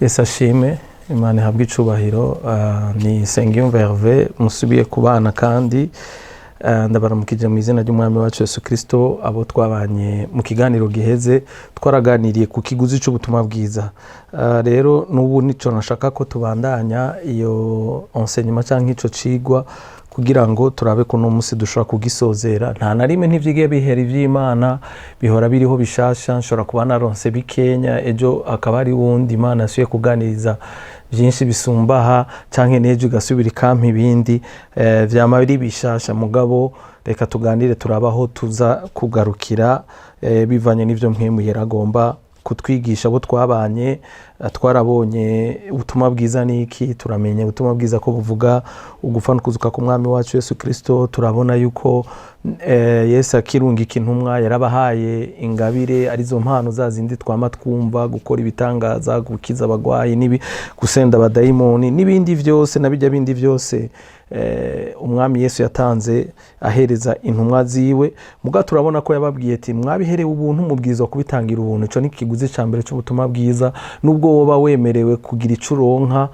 Yesu ashime, Imana ihabwe icubahiro. Ni Nsengiyumva Herve musubiye kubana kandi ndabaramukije mu izina ry'Umwami wacu Yesu Kristo. Abo twabanye mu kiganiro giheze twaraganiriye ku kiguzi c'ubutumwa bwiza. Rero n'ubu nico nashaka ko tubandanya iyo enseignement canke ico cigwa kugira ngo turabe ko uno musi dushobora kugisozera. Nta na rimwe ntivyigiye bihera, ivy'Imana bihora biriho bishasha. Nshobora kuba naronse bikenya, ejo akaba ari wundi Imana yasubiye kuganiriza vyinshi bisumbaha, canke n'ejo igasubira ikampa ibindi, vyama biri bishasha. Mugabo reka tuganire turabe aho tuza kugarukira, bivanye n'ivyo Mpwemu Yera agomba kutwigisha. Abo twabanye, twarabonye ubutumwa bwiza niki, turamenya ubutumwa bwiza ko buvuga ugupfa n'ukuzuka k'Umwami wacu Yesu Kristo. Turabona yuko Yesu akirungika intumwa yarabahaye ingabire, arizo mpano za zindi twama twumva, gukora ibitangaza, gukiza abagwayi, gusenda abadayimoni n'ibindi vyose, na bijya bindi vyose Umwami Yesu yatanze ahereza intumwa ziwe. Muga turabona ko yababwiye ati mwabiherewe ubuntu, mubwirizwa kubitangira ubuntu. Ico ni ikiguzi ca mbere c'ubutumwa bwiza. Nubwo woba wemerewe kugira ico uronka,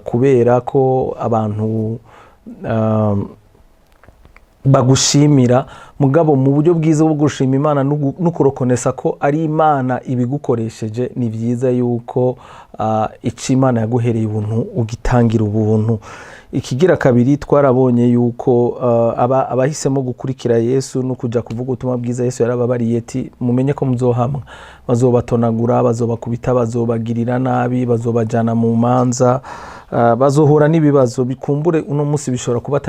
kubera ko abantu bagushimira, mugabo mu buryo bwiza bwo gushima Imana no kurokonesa ko ari Imana ibigukoresheje, ni vyiza yuko ico Imana yaguhereye ubuntu ugitangira ubuntu. Ikigira kabiri, twarabonye yuko abahisemo gukurikira Yesu no kuja kuvuga ubutumwa bwiza, Yesu yarababariye ati mumenye ko muzohamwa, bazobatonagura, bazobakubita, bazobagirira nabi, bazobajana mu manza, bazohura n'ibibazo bikumbure. Uno musi bishobora kuba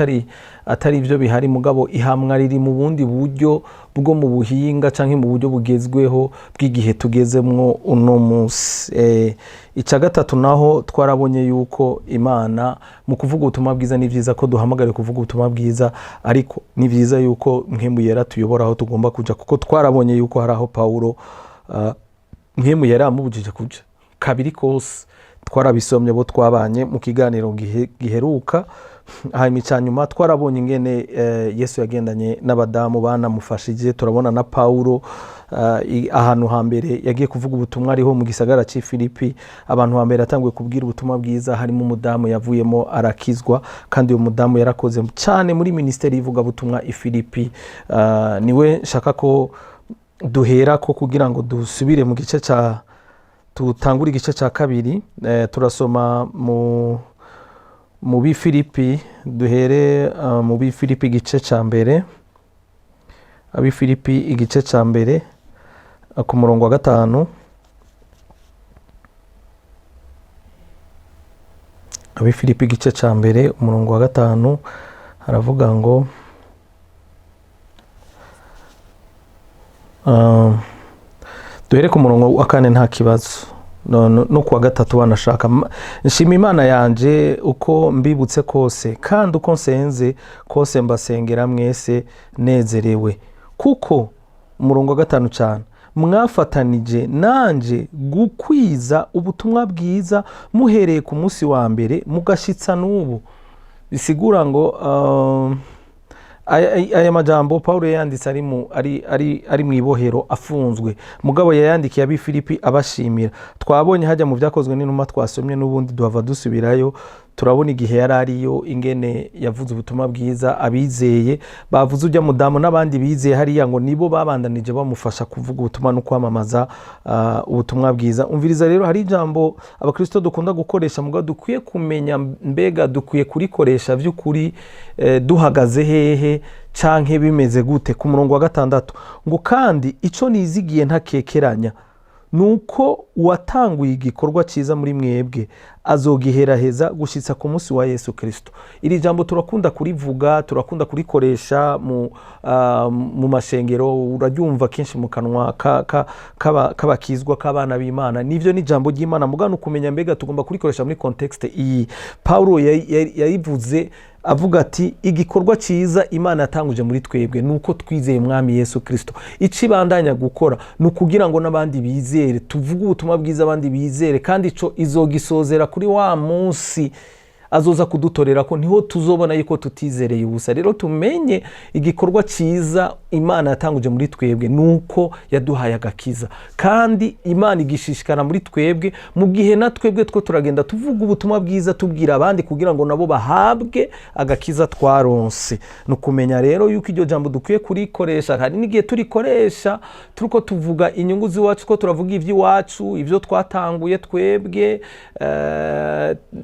atari ivyo bihari, mugabo ihamwa riri mu bundi buryo bwo mu buhinga canke mu buryo bugezweho bw'igihe tugezemwo uno musi. Ica gatatu naho twarabonye yuko Imana mu kuvuga ubutumwa bwiza, ni vyiza ko duhamagare kuvuga ubutumwa bwiza, ariko ni vyiza yuko Mpwemu Yera tuyobora aho tugomba kuja, kuko twarabonye yuko hari aho Paulo Mpwemu Yera yamubujije kuja kabiri kose. Twarabisomye bo twabanye mu kiganiro giheruka. Hanyuma ica nyuma twarabonye ingene Yesu yagendanye n'abadamu banamufashije. Turabona na Paulo, ahantu hambere yagiye kuvuga ubutumwa ariho mu gisagara c'i Filipi, abantu hambere yatanguye kubwira ubutumwa bwiza harimo umudamu yavuyemo arakizwa, kandi uyu mudamu yarakoze cyane muri ministeri y'ivugabutumwa i Filipi. Niwe nshaka ko duhera ko kugira ngo dusubire mu gice ca tutangure igice ca kabiri. Turasoma mu b'Ifilipi, duhere mu b'Ifilipi igice ca mbere, ab'Ifilipi igice ca mbere, ku murongo wa 5. Ab'Ifilipi igice ca mbere umurongo wa 5 haravuga ngo, duhere ku murongo wa 4 nta kibazo, no kuwa 3 wanashaka. Nshima Imana yanje uko mbibutse kose, kandi uko nsenze kose mbasengera mwese nezerewe, kuko umurongo wa 5 cyane mwafatanije nanje gukwiza ubutumwa bwiza muhereye ku munsi wa mbere mugashitsa n'ubu. Bisigura ngo aya majambo Paulo yayanditse ari mu ibohero afunzwe, mugabo yayandikiye ab'i Filipi abashimira. Twabonye hajya mu byakozwe n'intumwa twasomye, n'ubundi duhava dusubirayo, turabona igihe yari ariyo ingene yavuze ubutumwa bwiza, abizeye bavuze ujya mudamu n'abandi bizeye hariya ngo nibo babandanije bamufasha kuvuga ubutumwa no kwamamaza ubutumwa bwiza. Umviriza rero, hari ijambo abakristo dukunda gukoresha, mugabo dukwiye kumenya mbega dukwiye kurikoresha by'ukuri, duhagaze hehe canke bimeze gute. Ku murongo wa 6 ngo kandi ico nizigiye ntakekeranya nuko uwatanguye igikorwa ciza muri mwebwe azogiheraheza gushitsa ku munsi wa Yesu Kristo. Iri jambo turakunda kurivuga, turakunda kurikoresha mu mashengero, uraryumva kenshi mu kanwa k'abakizwa k'abana b'Imana. Nivyo ni jambo ry'Imana, mugabo ukumenya mbega tugomba kurikoresha muri contexte iyi. Paulo yayivuze avuga ati igikorwa ciza Imana yatanguje muri twebwe nuko twizeye Umwami Yesu Kristo, icibandanya gukora ni ukugira ngo n'abandi bizere, tuvuge ubutumwa bwiza abandi bizere, kandi ico izogisozera kuri wa munsi azoza kudutorera ko niho tuzobona yuko tutizereye ubusa. Rero tumenye igikorwa ciza Imana yatanguje muri twebwe nuko yaduhaye agakiza, kandi Imana igishishikara muri twebwe mu gihe na twebwe two turagenda tuvuga ubutumwa bwiza, tubwira abandi kugira ngo nabo bahabwe agakiza twaronse. Ni ukumenya rero yuko iryo jambo dukwiye kurikoresha. Hari n'igihe turikoresha turiko tuvuga inyungu z'iwacu, ko turavuga iby'iwacu, ibyo twatanguye twebwe,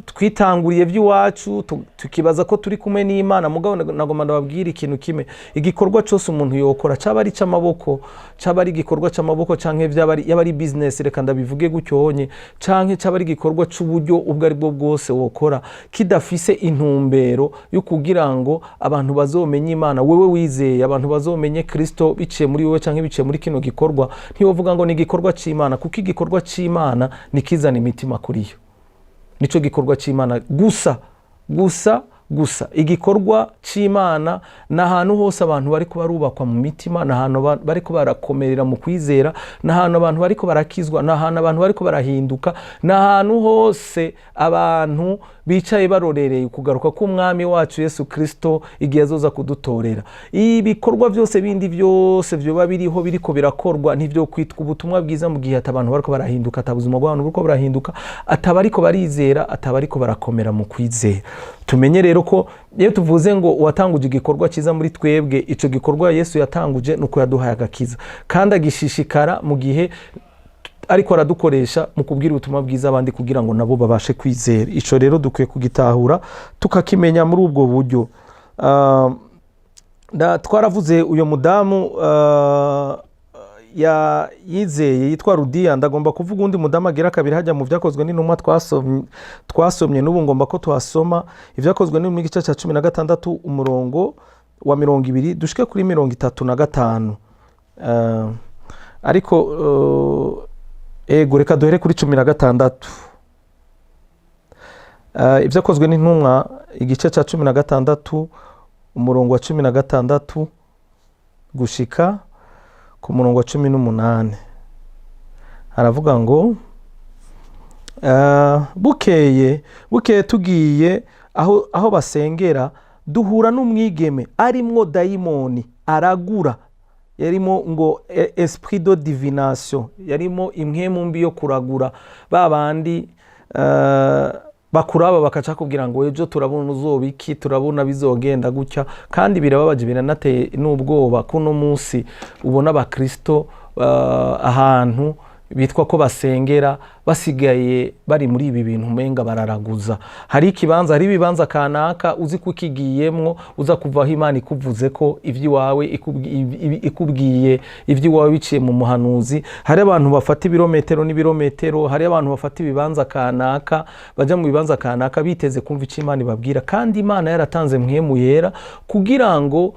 twitanguriye iby'iwacu, tukibaza ko turi kumwe n'Imana. Mugabo nagomba ndababwira ikintu kimwe: igikorwa cyose umuntu yokora, caba ari ic'amaboko, caba ari igikorwa c'amaboko, canke vyaba yaba ari business, reka ndabivuge gutyo honye, canke caba ari igikorwa c'uburyo ubwo ari bwo bwose wokora kidafise intumbero yo kugira ngo abantu bazomenye Imana wewe wizeye, abantu bazomenye Kristo biciye muri wewe canke biciye muri kino gikorwa, ntiwovuga ngo ni igikorwa c'Imana, kuko igikorwa c'Imana ni kizana imitima kuri yo. Nico gikorwa c'Imana gusa gusa gusa. Igikorwa c'Imana ni ahantu hose abantu bariko barubakwa mu mitima, ni ahantu bariko barakomerera mu kwizera, ni ahantu abantu bariko barakizwa, ni ahantu abantu bariko barahinduka, ni ahantu hose abantu bicaye barorereye kugaruka k'Umwami wacu Yesu Kristo igihe azoza kudutorera. Ibikorwa byose bindi byose vyoba biriho biriko birakorwa ntivyo kwitwa ubutumwa bwiza mu gihe ata abantu bariko barahinduka, ata buzima bw'abantu buriko burahinduka, ataba ariko barizera, ataba ariko barakomera mu kwizera. Tumenye rero ko iyo tuvuze ngo uwatanguje igikorwa cyiza muri twebwe, ico gikorwa Yesu yatanguje ni uko yaduhaye agakiza, kandi agishishikara mu gihe ariko aradukoresha mu kubwira ubutumwa bwiza abandi kugira ngo nabo babashe kwizera. Ico rero dukwiye kugitahura, tukakimenya muri ubwo buryo. Twaravuze uyo mudamu yizeye yitwa Rudiya. Ndagomba kuvuga undi mudamu agira kabiri hajya mu Byakozwe n'Intumwa twasomye. N'ubu ngomba ko tuhasoma Ibyakozwe n'Intumwa, igice cya 16, umurongo wa 20 dushike kuri 35. Ariko ego, reka duhere kuri 16. Ibyakozwe n'Intumwa, igice cya 16, umurongo wa 16 gushika ku murongo wa 18, haravuga ngo: Bukeye tugiye aho basengera, duhura n'umwigeme arimwo dayimoni aragura, yarimo ngo esprit de divination, yarimo impwemu mbi yo kuragura, ba bandi bakuraba bakaca kubwira ngo ejo turabona uzoba iki, turabona bizogenda gutya. Kandi birababaje, biranateye n'ubwoba kuno munsi ubona abakristo ahantu bitwa ko basengera basigaye bari muri ibi bintu, umenga bararaguza. Hari ikibanza, hari ibibanza kanaka uzi ko ukigiyemwo uza kuvaho Imana ikuvuze ko iby'iwawe, ikubwiye iby'iwawe biciye mu muhanuzi. Hari abantu bafata ibirometero n'ibirometero, hari abantu bafata ibibanza kanaka, bajya mu bibanza kanaka biteze kumva icyo Imana ibabwira, kandi Imana yaratanze Mpwemu Yera kugira ngo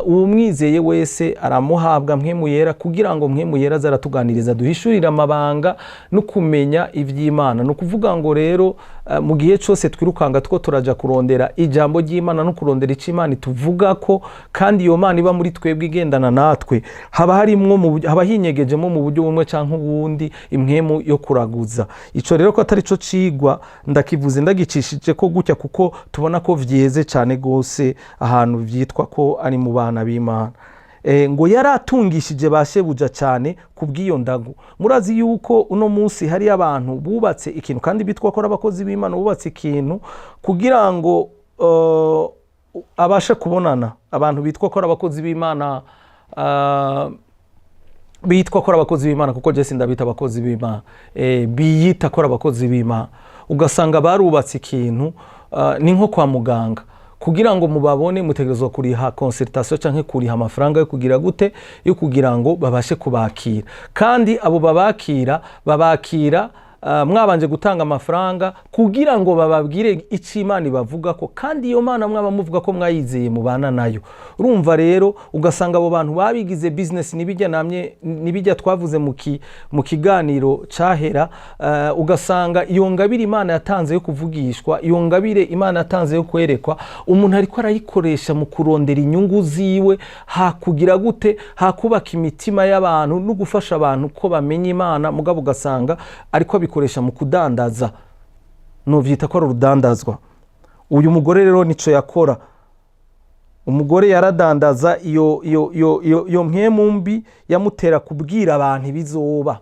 uwumwizeye wese aramuhabwa Mpwemu Yera, kugira ngo Mpwemu Yera aze aratuganiriza, duhishurire amabanga no kumenya iby'Imana. Ni ukuvuga ngo rero mu gihe cyose twirukanga two turajya kurondera ijambo ry'Imana no kurondera icyo Imana ituvuga ko, kandi iyo Mana iba muri twebwe igendana natwe, haba harimwo haba hinyegejemo mu buryo bumwe cyangwa ubundi impwemu yo kuraguza. Ico rero ko atari cyo cigwa, ndakivuze ndagicishije ko gutya kuko tubona ko vyeze cyane gose ahantu vyitwa ko ari mu bana b'Imana. Ngo yari atungishije ba shebuja cyane ku bw'iyo ndagu. Murazi yuko uno munsi hari abantu bubatse ikintu kandi bitwa ko ari abakozi b'Imana, bubatse ikintu kugira ngo abashe kubonana. Abantu bitwa ko ari abakozi b'Imana, bitwa ko ari abakozi b'Imana, kuko jesi ndabita abakozi b'Imana, biyita ko ari abakozi b'Imana, ugasanga barubatse ikintu ni nko kwa muganga. Kugira ngo mubabone mutegerezwa kuriha consultation canke kuriha amafaranga yo kugira gute, yo kugira ngo babashe kubakira. Kandi abo babakira babakira mwabanje gutanga amafaranga kugira ngo bababwire icyo Imana ibavuga ko, kandi iyo Mana mwaba muvuga ko mwayizeye mubana nayo. Urumva rero ugasanga abo bantu babigize business, nibijya namye nibijya twavuze mu kiganiro cahera. Ugasanga iyo ngabire Imana yatanze yo kuvugishwa, iyo ngabire Imana yatanze yo kwerekwa, umuntu ariko arayikoresha mu kurondera inyungu ziwe, hakugira gute, hakubaka imitima y'abantu no gufasha abantu ko bamenya Imana. Mugabo ugasanga ariko abikoresha mu kudandaza, novyita ko ari urudandazwa. Uyu mugore rero nico yakora. Umugore yaradandaza iyo mpwemu mbi yamutera kubwira abantu ibizoba,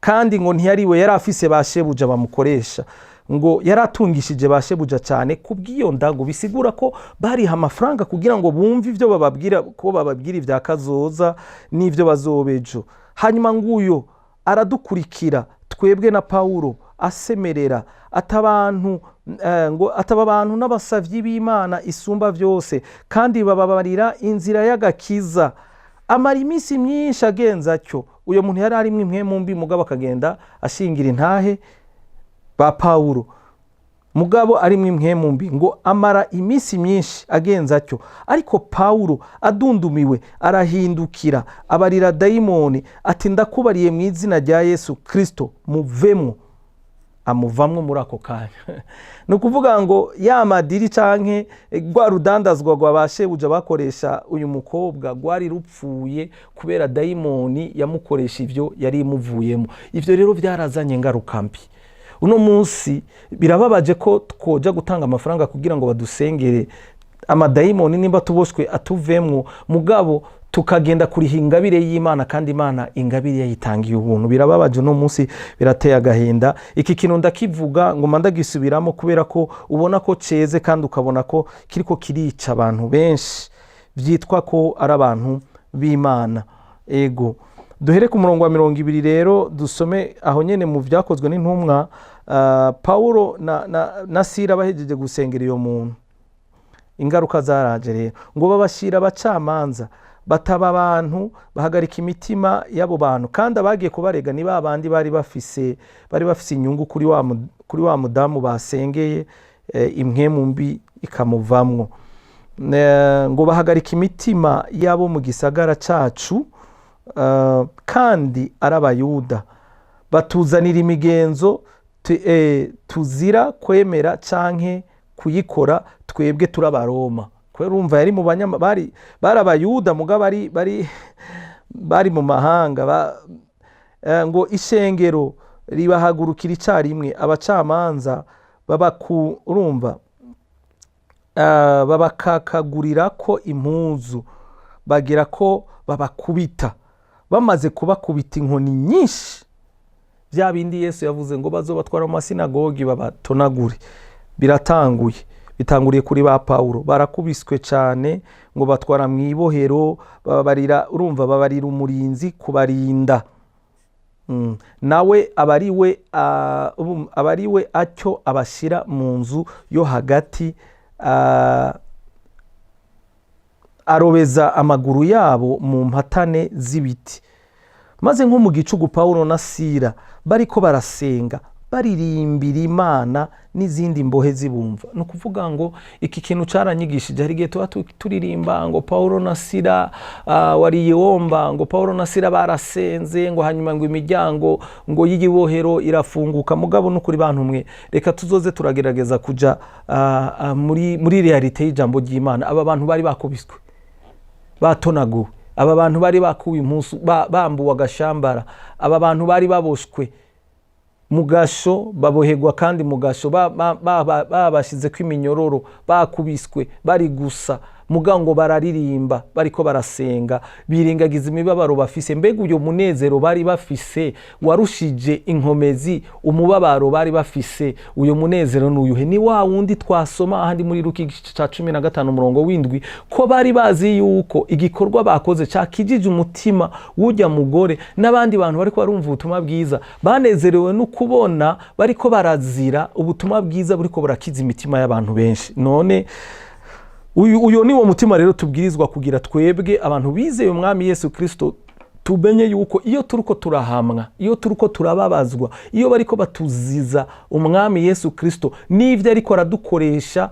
kandi ngo ntiyariwe, yari afise ba shebuja bamukoresha, ngo yaratungishije ba shebuja cyane kubw'iyo ndago. Bisigura ko bariha amafaranga kugira ngo bumve ibyo bababwira, ko bababwira ibya kazoza n'ibyo bazoba ejo. Hanyuma nguyo aradukurikira twebwe na Pawulo, asemerera atabantu ngo ataba abantu n'abasavyi b'Imana isumba byose, kandi bababarira inzira y'agakiza. Amara iminsi myinshi agenza atyo. Uyo muntu yari arimwo impwemu mbi, mugabo akagenda ashingira intahe ba Pawulo, mugabo arimwo impwemu mbi. Ngo amara iminsi myinshi agenza atyo. Ariko Pawulo adundumiwe arahindukira, abarira dayimoni ati: "Ndakubariye mu izina rya Yesu Kristo, muvemwo." Amuvamwo muri ako kanya. Ni ukuvuga ngo ya madiri canke rwa rudandazwa rwa ba shebuja bakoresha uyu mukobwa rwari rupfuye, kubera dayimoni yamukoresha ivyo yari imuvuyemo. Ivyo rero byarazanye ingaruka mbi. Uno munsi birababaje ko twoja gutanga amafaranga kugira ngo badusengere amadayimoni nimba tuboshwe atuvemwo, mugabo tukagenda kuriha ingabire y'Imana, kandi Imana ingabire yayitangiye ubuntu. Birababaje uno munsi, birateye agahinda. Iki kintu ndakivuga ngoma ndagisubiramo, kubera ko ubona ko ceze kandi ukabona ko kiriko kirica abantu benshi byitwa ko ari abantu b'Imana. Ego, duhere ku murongo wa 20 rero, dusome aho nyene mu Vyakozwe n'Intumwa. Pawulo na Sira bahejeje gusengera iyo muntu, ingaruka zaraje rero. Ngo babashyira abacamanza, bataba abantu bahagarika imitima y'abo bantu, kandi abagiye kubarega ni ba bandi bari bafise inyungu kuri wa mudamu basengeye impwemu mbi ikamuvamwo. Ngo bahagarika imitima y'abo mu gisagara cacu, kandi ari Abayuda, batuzanira imigenzo tuzira kwemera canke kuyikora twebwe turi Abaroma. Kubera urumva yari mu banyama, bari Abayuda, muga bari mu mahanga. Ngo ishengero ribahagurukira icarimwe, abacamanza babaku urumva babakakagurira ko impuzu, bagira ko babakubita. Bamaze kubakubita inkoni nyinshi, bya bindi Yesu yavuze ngo bazobatwara mu masinagogi babatonagure, biratanguye. Bitanguriye kuri ba Pawulo, barakubiswe cyane, ngo batwara mu ibohero, babarira, urumva, babarira umurinzi kubarinda. Nawe aba ari we atyo abashyira mu nzu yo hagati, arobeza amaguru yabo mu mpatane z'ibiti. Maze nko mu gicugu, Pawulo na Sira bariko barasenga, baririmbira Imana, n'izindi mbohe zibumva. Ni ukuvuga ngo iki kintu caranyigishije. Hari igihe tuba turirimba ngo Pawulo na Sira wariyomba, ngo Pawulo na Sira barasenze, ngo hanyuma ngo imiryango ngo y'igibohero irafunguka. Mugabo n'ukuri, bantu mwe, reka tuzoze turagerageza kuja muri réalité y'ijambo ry'Imana. Aba bantu bari bakubiswe, batonaguwe, aba bantu bari bakuwe impuzu, bambuwe agashambara, aba bantu bari baboshwe mu gasho, baboherwa kandi mu gasho, babashizeko iminyororo, bakubiswe, bari gusa, muga ngo bararirimba, bariko barasenga, birengagiza imibabaro bafise. Mbega uyo munezero bari bafise warushije inkomezi umubabaro bari bafise? Uyo munezero nuyuhe? Ni wa wundi twasoma ahandi muri Luka igice ca 15 umurongo w'7, ko bari bazi yuko igikorwa bakoze cakijije umutima w'urya mugore n'abandi bantu bariko barumva ubutumwa bwiza, banezerewe no kubona bariko barazira ubutumwa bwiza buriko burakiza imitima y'abantu benshi. None uyu ni wo mutima rero tubwirizwa kugira twebwe abantu bizeye Umwami Yesu Kristo. Tumenye yuko iyo turiko turahamwa, iyo turiko turababazwa, iyo bariko batuziza Umwami Yesu Kristo n'ivyo ariko aradukoresha,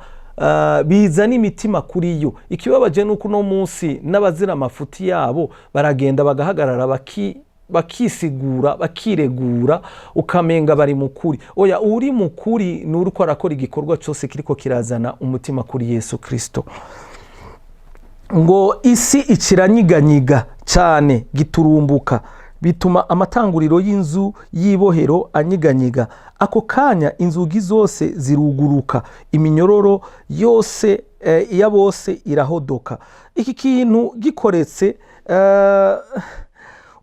bizana imitima kuri yo. Ikibabaje nuko uno munsi n'abazira amafuti yabo baragenda bagahagarara, bakisigura, bakiregura, ukamenga bari mu kuri. Oya, uri mu kuri ni uriko arakora igikorwa cyose kiriko kirazana umutima kuri Yesu Kristo. Ngo isi ikiranyiganyiga cyane giturumbuka. Bituma amatanguriro y'inzu y'ibohero anyiganyiga. Ako kanya inzugi zose ziruguruka, iminyororo yose ya bose irahodoka. Iki kintu gikoretse,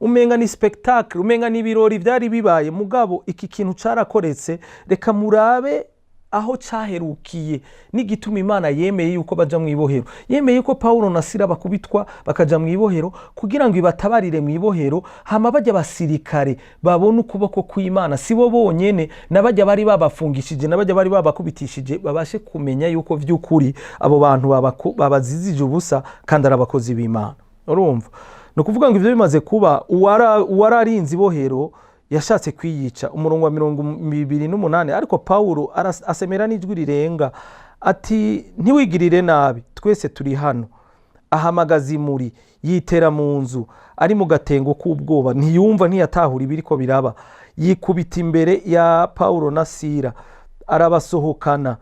umenga ni spectacle, umenga ni ibirori byari bibaye, mugabo iki kintu carakoretse. Reka murabe aho cyaherukiye n'igituma Imana yemeye yuko baja mu ibohero. Yemeye yuko Pawulo na Sila bakubitwa bakaja mu ibohero kugira ngo ibatabarire mu ibohero, hama bajya abasirikare babone ukuboko kw'Imana. Si bo bonyene, n'abajya bari babafungishije, n'abajya bari babakubitishije babashe kumenya yuko vy'ukuri abo bantu babazizije ubusa kandi ari abakozi b'Imana. Urumva, ni ukuvuga ngo ivyo bimaze kuba, uwararinze ibohero yashatse kwiyica. Umurongo wa 28: ariko Pawulo asemera n'ijwi rirenga ati: "Ntiwigirire nabi, twese turi hano." Ahamagaza imuri, yitera mu nzu ari mu gatengo k'ubwoba, ntiyumva, ntiyatahura ibiriko biraba. Yikubita imbere ya Pawulo na Sira, arabasohokana,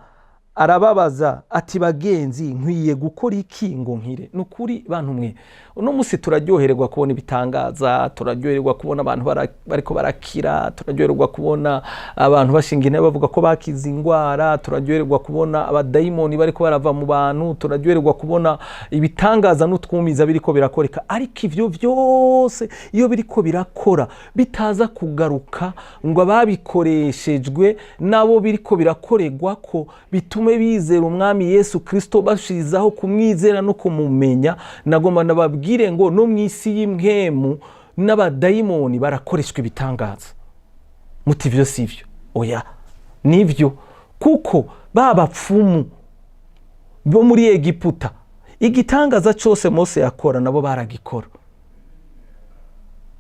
arababaza ati: "Bagenzi, nkwiye gukora iki ngo nkire?" Ni ukuri bantu mwe, uno munsi turaryohererwa kubona ibitangaza, turaryohererwa kubona abantu bariko barakira, turaryohererwa kubona abantu bashinga intebe bavuga ko bakize indwara, turaryohererwa kubona abadayimoni bariko barava mu bantu, turaryohererwa kubona ibitangaza n'utwumiza biriko birakoreka. Ariko ivyo vyose iyo biriko birakora bitaza kugaruka ngo ababikoreshejwe nabo biriko birakorerwa ko bitume bizera Umwami Yesu Kristo, bashirizaho kumwizera no kumumenya, nagomba nababwire ngo no mu isi y'impwemu n'abadayimoni barakoreshwa ibitangaza. Muti ivyo sivyo? Oya, nivyo, kuko ba bapfumu bo muri Egiputa, igitangaza cyose Mose yakora nabo baragikora,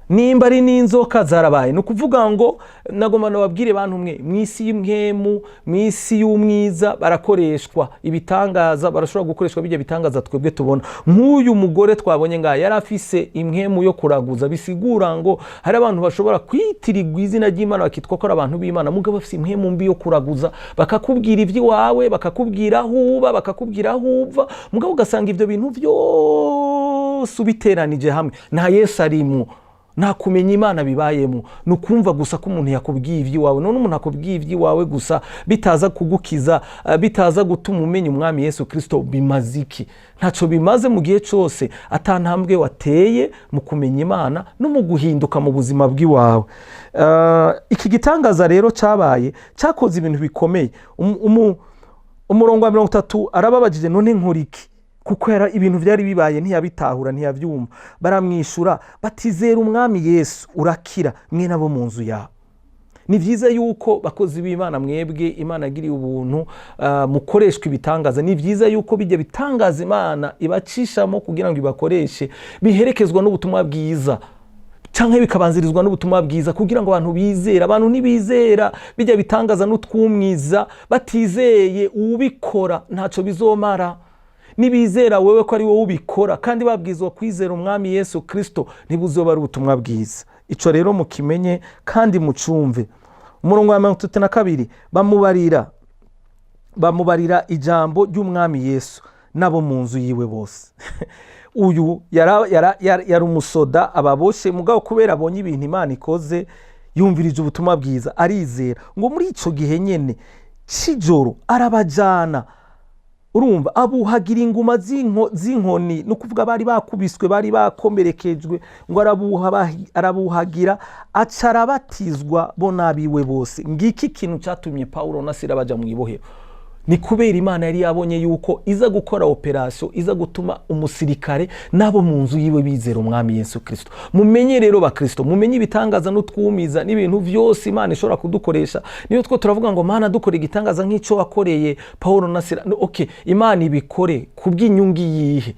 nimba ari n'inzoka zarabaye. Ni ukuvuga ngo nagomba nababwire bantu mwe, mu isi y'impwemu, mu isi y'umwiza, barakoreshwa ibitangaza, barashobora gukoreshwa bijya bitangaza twebwe tubona. Nk'uyu mugore twabonye ngaha yari afise impwemu yo kuraguza, bisigura ngo hari abantu bashobora kwitirirwa izina ry'Imana, bakitwa ko ari abantu b'Imana, mugabo bafise impwemu mbi yo kuraguza, bakakubwira iby'iwawe, bakakubwira aho uba, bakakubwira aho uva, mugabo ugasanga ibyo bintu byose ubiteranije hamwe nta Yesu arimwo, nta kumenya Imana bibayemo, ni ukumva gusa ko umuntu yakubwiye iby'iwawe. None umuntu akubwiye iby'iwawe gusa bitaza kugukiza, bitaza gutuma umenya Umwami Yesu Kirisito, bimaze iki? Ntacyo bimaze mu gihe cyose atantambwe wateye mu kumenya Imana no mu guhinduka mu buzima bw'iwawe. Iki gitangaza rero cyabaye, cyakoze ibintu bikomeye. Umurongo wa 30: arababajije: "None nkora iki?" Kuko ibintu byari bibaye ntiyabitahura, ntiyabyumva. Baramwishyura batizera Umwami Yesu urakira, mwe nabo mu nzu yawe. Ni byiza yuko bakozi b'Imana, mwebwe Imana yagiriye ubuntu, mukoreshwa ibitangaza, ni byiza yuko bijya bitangaza Imana ibacishamo kugira ngo ibakoreshe biherekezwa n'ubutumwa bwiza cyangwa bikabanzirizwa n'ubutumwa bwiza, kugira ngo abantu bizere. Abantu ntibizera bijya bitangaza n'utwumwiza batizeye ubikora, ntacyo bizomara. Nibizera wewe ko ari wowe ubikora kandi babwizwa kwizera Umwami Yesu Kirisito, ntibuzoba ari ubutumwa bwiza. Icyo rero mukimenye kandi mucumve. Umurongo wa 32: bamubarira ijambo ry'Umwami Yesu n'abo mu nzu yiwe bose. Uyu yari umusoda ababoshe, mugabo kubera abonye ibintu Imana ikoze, yumvirije ubutumwa bwiza, arizera. Ngo muri icyo gihe nyine cy'ijoro arabajyana, urumva, abuhagira inguma z'inkoni, ni ukuvuga bari bakubiswe, bari bakomerekejwe, ngo arabuhagira, aca arabatizwa bo n'abiwe bose. Ngiki ikintu cyatumye Pawulo na Sila baja mu ibohero, ni kubera Imana yari yabonye yuko iza gukora opération iza gutuma umusirikare n'abo mu nzu yiwe bizera Umwami Yesu Kirisito. Mumenye rero bakristo, mumenye ibitangaza n'utwumiza n'ibintu byose Imana ishobora kudukoresha. Niyo two turavuga ngo: "Mana, dukora igitangaza nk'icyo wakoreye Pawulo na Sila." No, okay, Imana ibikore kubw'inyungu yihe?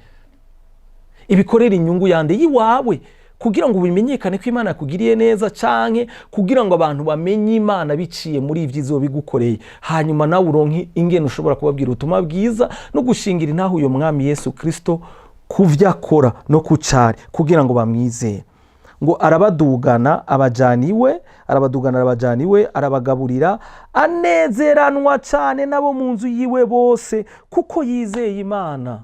Ibikorera inyungu yande? Yiwawe, kugira ngo bimenyekane ko Imana yakugiriye neza, canke kugira ngo abantu bamenye Imana biciye muri ibyo bigukoreye, hanyuma nawe uronke ingene ushobora kubabwira ubutumwa bwiza no gushingira intaho uyo Mwami Yesu Kirisito ku vyo akora no ku cari, kugira ngo bamwizere. Ngo arabadugana abajana iwe, arabadugana arabajana iwe, arabagaburira, anezeranwa cyane nabo mu nzu yiwe bose kuko yizeye Imana.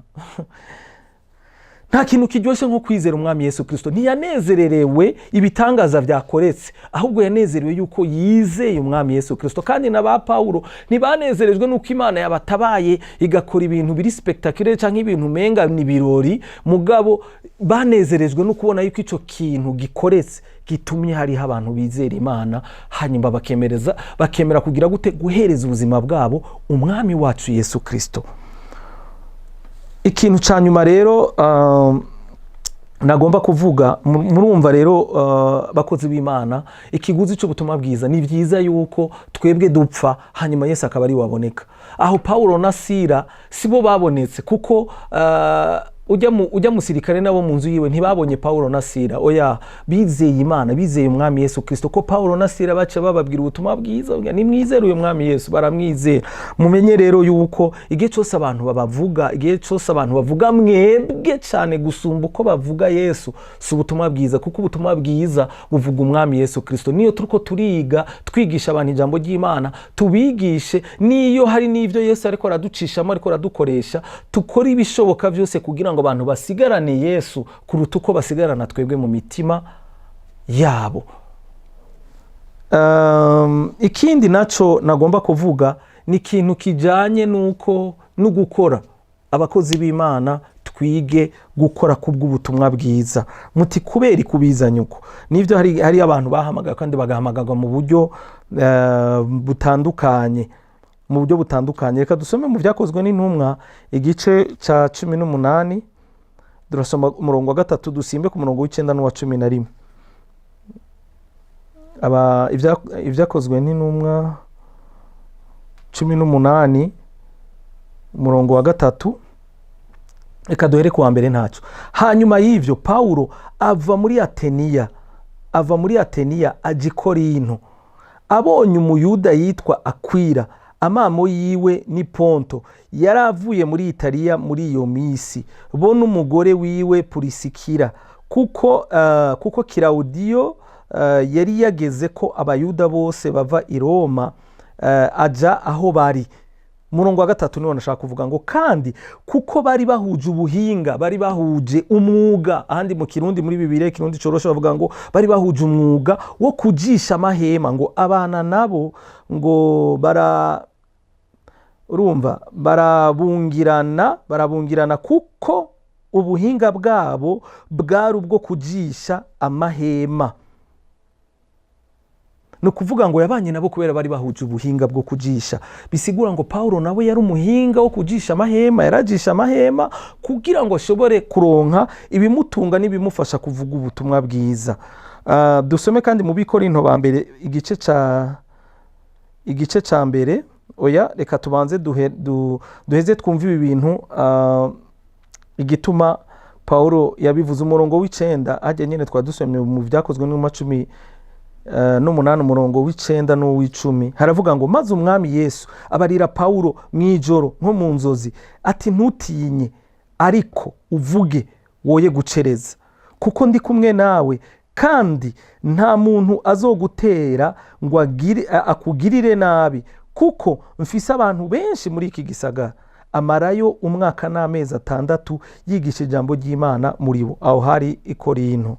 Nta kuntu ushobora kwizera Imana Nta kintu kiryoshye nko kwizera Umwami Yesu Kirisito. Ntiyanezererewe ibitangaza byakoretse, ahubwo yanezerewe yuko yizeye Umwami Yesu Kirisito. Kandi na ba Pawulo ntibanezerejwe n'uko Imana yabatabaye igakora ibintu biri spectaculaire cyangwa ibintu umenga ni ibirori, mugabo banezerejwe no kubona yuko icyo kintu gikoretse gitumye hariho abantu bizera Imana, hanyuma bakemera kugira gute? Guhereza ubuzima bwabo Umwami wacu Yesu Kirisito. Ikintu cya nyuma rero nagomba kuvuga, murumva rero, bakozi b'Imana, ikiguzi cy'ubutumwa bwiza, ni byiza yuko twebwe dupfa, hanyuma Yesu akaba ari waboneka. Aho Pawulo na Sira si bo babonetse, kuko ujya musirikare nabo mu nzu yiwe ntibabonye Pawulo na Sira. Oya, bizeye Imana, bizeye Umwami Yesu Kirisito, ko Pawulo na Sira baca bababwira ubutumwa bwiza, bavuga, "Nimwizere uyu Mwami Yesu." Baramwizera. Mumenye rero yuko igihe cyose abantu babavuga, igihe cyose abantu bavuga mwebwe cyane gusumba uko bavuga Yesu, si ubutumwa bwiza, kuko ubutumwa bwiza buvuga Umwami Yesu Kirisito. Niyo turiko turiga, twigisha abantu ijambo ry'Imana, tubigishe niyo hari n'ibyo Yesu ariko araducishamo, ariko aradukoresha, tukore ibishoboka byose kugira ngo abantu basigarane Yesu kuruta uko basigarana twebwe mu mitima yabo. Ikindi naco nagomba kuvuga ni ikintu kijanye n'uko no gukora. Abakozi b'Imana, twige gukora kubw'ubutumwa bwiza. Muti kubera ikubizanye uko? Nivyo, hari abantu bahamagawe kandi bagahamagarwa mu buryo butandukanye, mu buryo butandukanye. Reka dusome mu Byakozwe n'Intumwa, igice cya 18. Turasoma umurongo wa 3, dusimbe ku murongo w'9 n'uwa 11. Ibyakozwe n'Intumwa 18, umurongo wa 3. Reka duhere ku wa mbere ntacyo. Hanyuma y'ibyo, Pawulo ava muri Ateniya ajya i Korinto. Abonye Umuyuda yitwa Akwira, amamo yiwe ni Ponto, yari avuye muri Italiya muri iyo minsi, bo n'umugore wiwe Purisikira, kuko Kirawudiyo yari yageze ko Abayuda bose bava i Roma, aja aho bari. Umurongo wa 3 niwo nashaka kuvuga, ngo kandi kuko bari bahuje ubuhinga, bari bahuje umwuga. Ahandi mu Kirundi, muri Bibiliya Kirundi coroshe, bavuga ngo bari bahuje umwuga wo kujisha amahema, ngo abana nabo ngo bara urumva barabungirana, kuko ubuhinga bwabo bwari ubwo kujisha amahema. Ni ukuvuga ngo yabanye nabo kubera bari bahuje ubuhinga bwo kujisha. Bisigura ngo Pawulo nawe yari umuhinga wo kujisha amahema. Yarajisha amahema kugira ngo ashobore kuronka ibimutunga n'ibimufasha kuvuga ubutumwa bwiza. Dusome kandi mu Bikorinto ba mbere, igice ca mbere. Oya, reka tubanze duheze twumve ibi bintu, igituma Pawulo yabivuze. Umurongo w'9 hajya nyine twari dusomye mu Byakozwe n'Intumwa 18, umurongo w'9 n'uw'icumi, haravuga ngo: "Maze Umwami Yesu abarira Pawulo mu ijoro nko mu nzozi ati: 'Ntutinye, ariko uvuge, woye gucereza, kuko ndi kumwe nawe, kandi nta muntu azogutera ngo akugirire nabi, kuko mfise abantu benshi muri iki gisagara.' Amarayo umwaka n'amezi 6 yigisha ijambo ry'Imana muri bo." Aho hari i Korinto.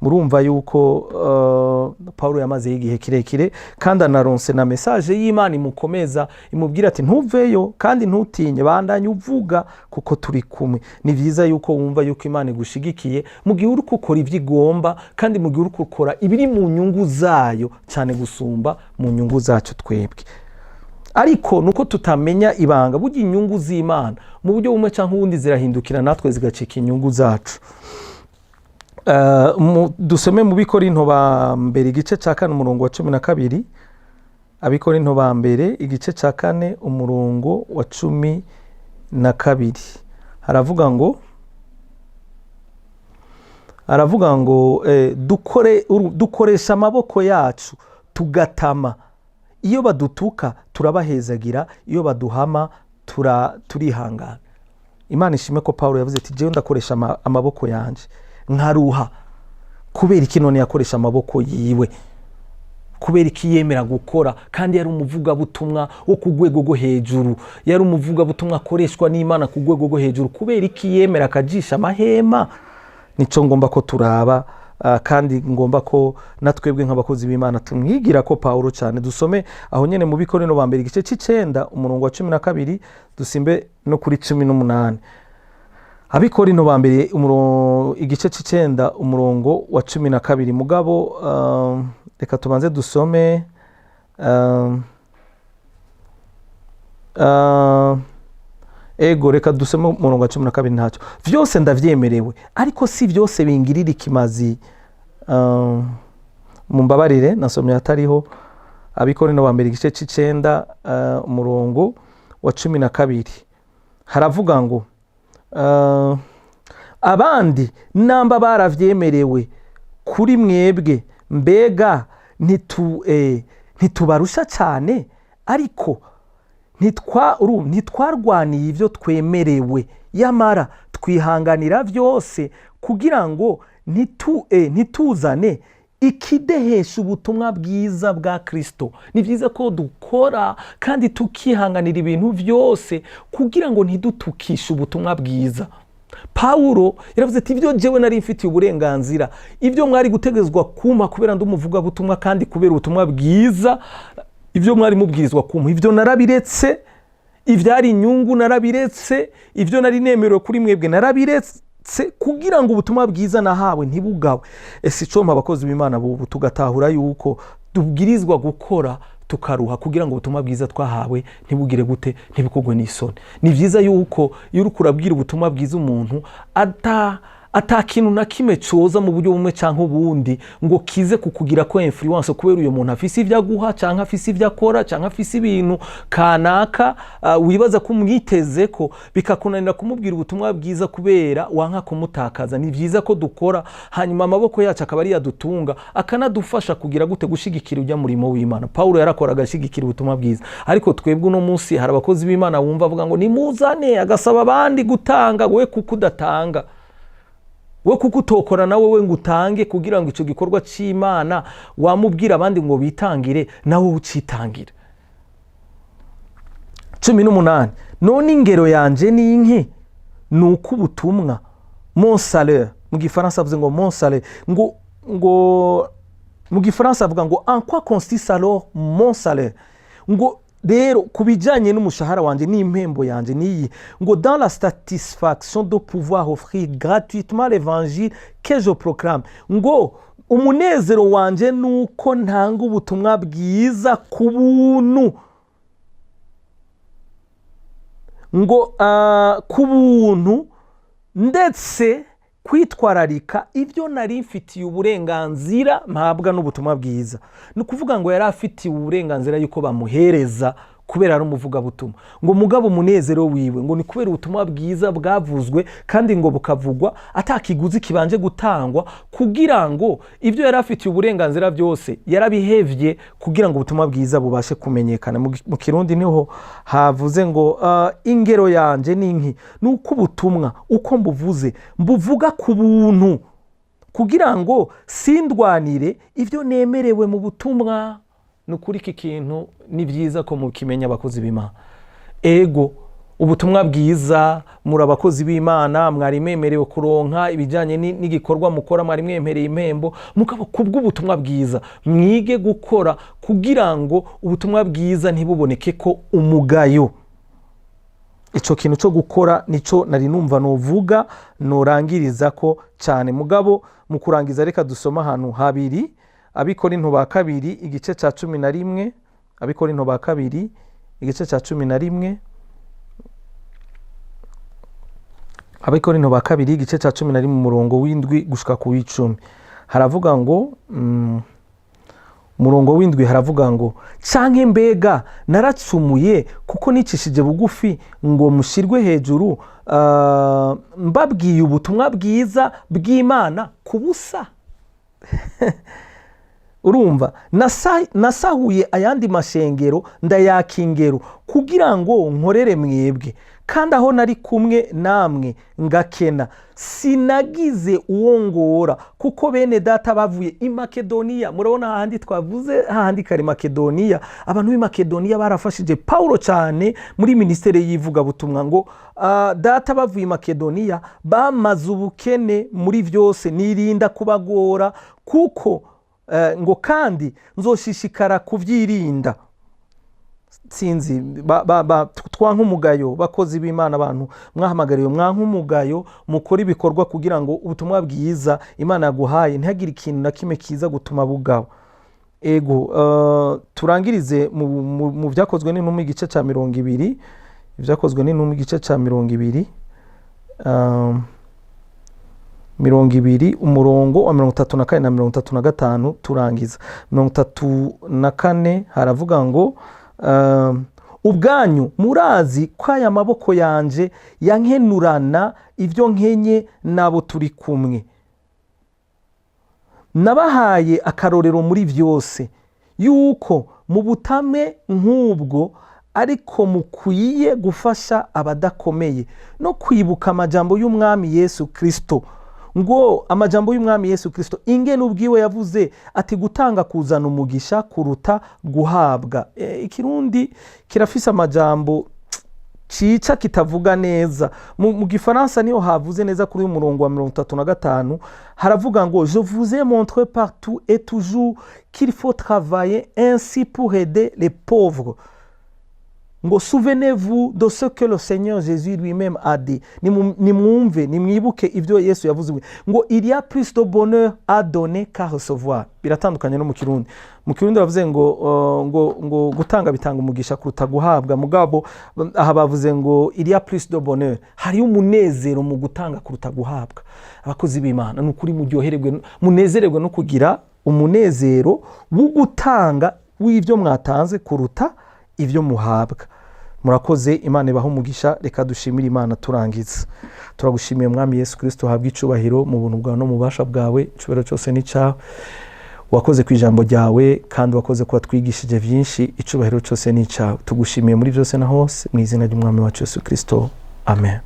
Murumva yuko Paulo yamazeyo igihe kirekire, kandi anaronse na message y'Imana imukomeza, imubwira ati: "Ntuveyo kandi ntutinye, bandanye uvuga kuko turi kumwe." Ni byiza yuko wumva yuko Imana igushigikiye mu gihe uri gukora ibyo igomba, kandi mu gihe uri gukora ibiri mu nyungu zayo cyane gusumba mu nyungu zacu twebwe. Ariko nuko tutamenya ibanga, burya inyungu z'Imana mu buryo bumwe cyangwa ubundi zirahindukira natwe zigacika inyungu zacu. Dusome mu Bikorinto ba mbere, igice cya 4, umurongo wa 12. Abikorinto ba mbere, igice cya 4, umurongo wa 12, haravuga ngo dukoresha amaboko yacu tugatama. Iyo badutuka turabahezagira, iyo baduhama turihangana." Imana ishime ko Paul yavuze ati: "Jewe ndakoresha amaboko yanje nkaruha." Kubera iki none yakoresha amaboko yiwe? Kubera iki? Kubera iki yemera gukora kandi yari umuvugabutumwa wo ku rwego rwo hejuru, yari umuvugabutumwa akoreshwa n'Imana ku rwego rwo hejuru? Kubera iki yemera akajisha amahema? Nico ngomba ko turaba, kandi ngomba ko na twebwe nk'abakozi b'Imana tumwigira ko Pawulo cyane. Dusome aho nyene mu Bikorino ba mbere, igice c'icenda, umurongo wa 12, dusimbe no kuri 18. Abikorino ba mbere, igice c'icenda, umurongo wa 12. Mugabo reka tubanze dusome ego, reka dusome umurongo wa 12. Ntacyo, vyose ndavyemerewe, ariko si byose bingirira ikimazi. Mumbabarire, nasomye atariho. Abikorino ba mbere, igice c'icenda, umurongo wa 12, haravuga ngo abandi namba baravyemerewe kuri mwebwe, mbega ntitubarusha cyane? Ariko ntitwarwaniye ibyo twemerewe, yamara twihanganira byose kugira ngo ntituzane ikidehesha ubutumwa bwiza bwa Kristo. Ni byiza ko dukora kandi tukihanganira ibintu byose kugira ngo ntidutukishe ubutumwa bwiza. Pawulo yaravuze ati: "Ibyo jewe nari mfitiye uburenganzira, ibyo mwari gutegezwa kumpa kubera ndi umuvugabutumwa kandi kubera ubutumwa bwiza, ibyo mwari mubwirizwa kumpa, ibyo narabiretse, ibyari inyungu narabiretse, ibyo nari nemerewe kuri mwebwe narabiretse, kugira ngo ubutumwa bwiza nahawe ntibugawe." Ese icompa abakozi b'Imana bubu tugatahura yuko tubwirizwa gukora tukaruha kugira ngo ubutumwa bwiza twahawe ntibugire gute? Ntibukogwe n'isoni. Ni byiza yuko iyo uriko urabwira ubutumwa bwiza umuntu ata kintu na kimwe coza mu buryo bumwe canke ubundi ngo kize kukugira ko influence kubera uyo muntu afise ivyo aguha, canke afise ivyo akora, canke afise ibintu kanaka wibaza ko umwiteze ko, bikakunanira kumubwira ubutumwa bwiza kubera wanka kumutakaza. Ni byiza ko dukora, hanyuma amaboko yacu akaba ari yadutunga, akanadufasha kugira gute? Gushigikira ujya murimo w'Imana. Paulo yarakoraga ashigikira ubutumwa bwiza. Ariko twebwe uno munsi hari abakozi b'Imana wumva avuga ngo nimuzane, agasaba abandi gutanga. We kuko udatanga, we kuko utokora nawe we ngo utange kugira ngo icyo gikorwa cy'Imana wamubwira abandi ngo bitangire, nawe ucitangira. 18: none ingero yanje ni inki? Ni uko ubutumwa, mon salaire, mu Gifaransa avuze ngo mon salaire, ngo mu Gifaransa avuga ngo: "En quoi consiste alors mon salaire?" Ngo rero ku bijyanye n'umushahara wanjye n'impembo yanjye niyi, ngo: "Dans la satisfaction de pouvoir offrir gratuitement l'évangile que je proclame." Ngo umunezero wanjye ni uko ntanga ubutumwa bwiza ku buntu, ngo ku buntu, ndetse kwitwararika ibyo nari mfitiye uburenganzira mpabwa n'ubutumwa bwiza. Ni ukuvuga ngo yari afitiye uburenganzira yuko bamuhereza kubera ari umuvugabutumwa. Ngo mugabo umunezero wiwe ngo ni kubera ubutumwa bwiza bwavuzwe kandi ngo bukavugwa atakiguzi kibanje gutangwa, kugira ngo ibyo yari afitiye uburenganzira byose yarabihevye kugira ngo ubutumwa bwiza bubashe kumenyekana. Mu Kirundi niho havuze ngo ingero yanje ni inki? Ni uko ubutumwa uko mbuvuze mbuvuga ku buntu, kugira ngo sindwanire ibyo nemerewe mu butumwa. Ni ukuri iki kintu ni byiza ko mukimenya, abakozi b'Imana. Ego, ubutumwa bwiza, muri abakozi b'Imana, mwari mwemerewe kuronka ibijyanye n'igikorwa mukora, mwari mwemereye impembo. Mukaba kubw'ubutumwa bwiza mwige gukora kugira ngo ubutumwa bwiza ntibuboneke ko umugayo. Ico kintu cyo gukora nico nari numva novuga norangiriza ko cyane. Mugabo mu kurangiza, reka dusome ahantu habiri. Abikorinto ba kabiri, igice cya 11. Abikorinto ba kabiri, igice cya 11. Abikorinto ba kabiri, igice cya 11, umurongo w'indwi gushika ku w'icumi, haravuga ngo umurongo w'indwi haravuga ngo: "Canke mbega naracumuye kuko nicishije bugufi ngo mushirwe hejuru, mbabwiye ubutumwa bwiza bw'Imana ku busa?" Urumva, nasahuye ayandi mashengero ndayaka ingero kugira ngo nkorere mwebwe. Kandi aho nari kumwe namwe ngakena, sinagize uwo ngora, kuko bene Data bavuye i Makedoniya. Murabona hahandi twavuze, hahandi kare, Makedoniya. Abantu b'i Makedoniya barafashije Pawulo cyane muri ministère y'ivugabutumwa. Ngo data bavuye i Makedoniya bamaze ubukene muri byose, nirinda kubagora, kuko ngo kandi nzoshishikara kubyirinda. Sinzi twanka umugayo. Bakozi b'Imana, abantu mwahamagariwe, mwanka umugayo, mukora ibikorwa kugira ngo ubutumwa bwiza Imana yaguhaye ntihagire ikintu na kimwe kiza gutuma bugawa. Ego, turangirize mu Byakozwe n'Intumwa igice cya 20. Ibyakozwe n'Intumwa igice cya 20, 20, umurongo wa 34 na 35. Turangiza 34, haravuga ngo ubwanyu murazi ko aya maboko yanje yankenurana ibyo nkenye n'abo turi kumwe. Nabahaye akarorero muri byose, yuko mu butame nk'ubwo ariko mukwiye gufasha abadakomeye, no kwibuka amajambo y'Umwami Yesu Kirisito, ngo amajambo y'Umwami Yesu Kirisito, ingene ubwiwe yavuze ati: "Gutanga kuzana umugisha kuruta guhabwa." Ikirundi kirafise amajambo cica kitavuga neza. Mu Gifaransa niyo havuze neza. Kuri uyu murongo wa 35 haravuga ngo: "Je vous ai montré partout et toujours qu'il faut travailler ainsi pour aider les pauvres." Ngo: "Souvenez-vous de ce que le Seigneur Jésus lui-même a dit." Nimwumve, nimwibuke ibyo Yesu yavuze, ngo: "Il y a plus de bonheur à donner qu'à recevoir." Biratandukanye no mu Kirundi. Mu Kirundi bavuze ngo gutanga bitanga umugisha kuruta guhabwa, mugabo aha bavuze ngo il y a plus de bonheur, hariyo umunezero mu gutanga kuruta guhabwa. Abakozi b'Imana, ni ukuri muryohererwe, munezererwe no kugira umunezero wo gutanga, w'ibyo mwatanze kuruta ibyo muhabwa. Murakoze, Imana ibaha umugisha. Reka dushimire Imana turangiza. Turagushimiye, Mwami Yesu Kirisito, uhabwa icubahiro mu buntu bwawe no mu bubasha bwawe. Icubahiro cyose ni cyawe. Wakoze ku ijambo ryawe, kandi wakoze kuba twigishije byinshi. Icubahiro cyose ni icyawe. Tugushimiye muri byose na hose, mu izina ry'Umwami wacu Yesu Kirisito, amen.